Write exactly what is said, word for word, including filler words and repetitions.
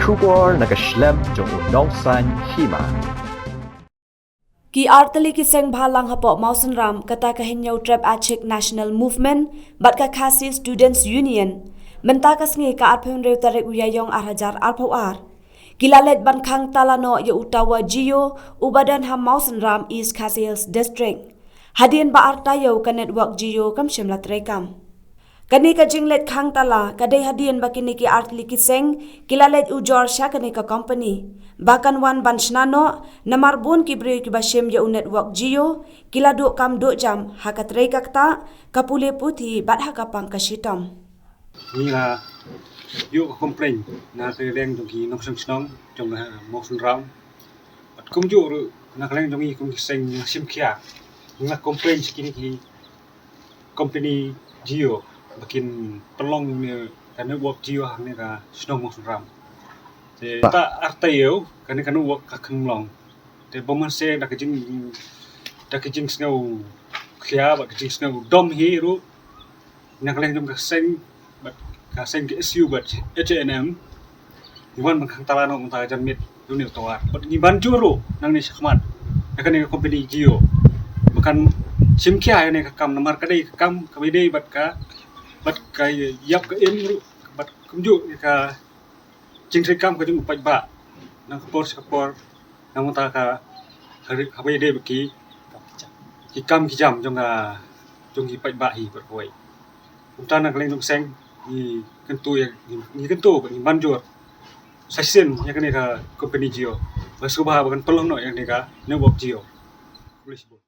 Khubor na ka shlem jong u nongsan hima. Ki artylli ki seng bhalang hapoh Mawsynram, kata ka Hynñiewtrep Achik National Movement bad ka Khasi Students Union, mynta ka sngi ka arphew hynriew tarik u Ïaïong ar hajar arphew ar, ki la leit ban khang tala noh ïa u tower Jio uba don ha Mawsynram, East Khasi Hills District, hadien ba ar taïew ka network Jio kam shym la treikam. Kane ka jingleit khang tala ka dei hadien ba kine ki artylli ki seng ki la leit ujor sha kane ka company ba kan wan ban shna noh, namar bun ki briew kiba shim ïa u network Jio ki la duh kam duh jam ha ka trei ka ktah, ka pule puthi bad ha ka pang ka shitom. Ngi la ïoh ka complain na ka liang jong ki nongshong shnong jong, eh, Mawsynram. Bad kumjuh ruh na ka liang jong ngi kum ki seng ngi la shim khia. Ngi la complain sha kine ki company Jio ba kin pynlong ïa ka network Jio hangne ka shnong Mawsynram. Te ta ar taïew kane ka network ka kham long. Te bymman se da ka jing, da ka jingsngew khia bad ka jingsngew dom hi ruh na ka liang jong ka seng bad ka seng K S U bad H A N M. Ngi wan ban khang tala noh mynta ka janmiet ïa une u tower bad ngi ban jur ruh nangne shakhmat ïa kane ka company Jio ba kan shim khia ïa kane ka kam, namar ka dei ka kam kaba ïadei bad ka, bad ka ïap ka im ruh bad kumjuh ïa ka jingtreikam ka jong u paidbah na ka por sha ka por, na mynta ka, haba ïadei bad ki, ki kam ki jam jong ka, jong ki paidbah hi bad kawei. Kumta na ka liang jong ka seng ngi kyntu ïa, ngi kyntu bad ngi ban jur sa shisien ïa kane ka company Jio ba sngewbha ba kan pynlong noh ïa kane ka network Jio. Khublei shibun.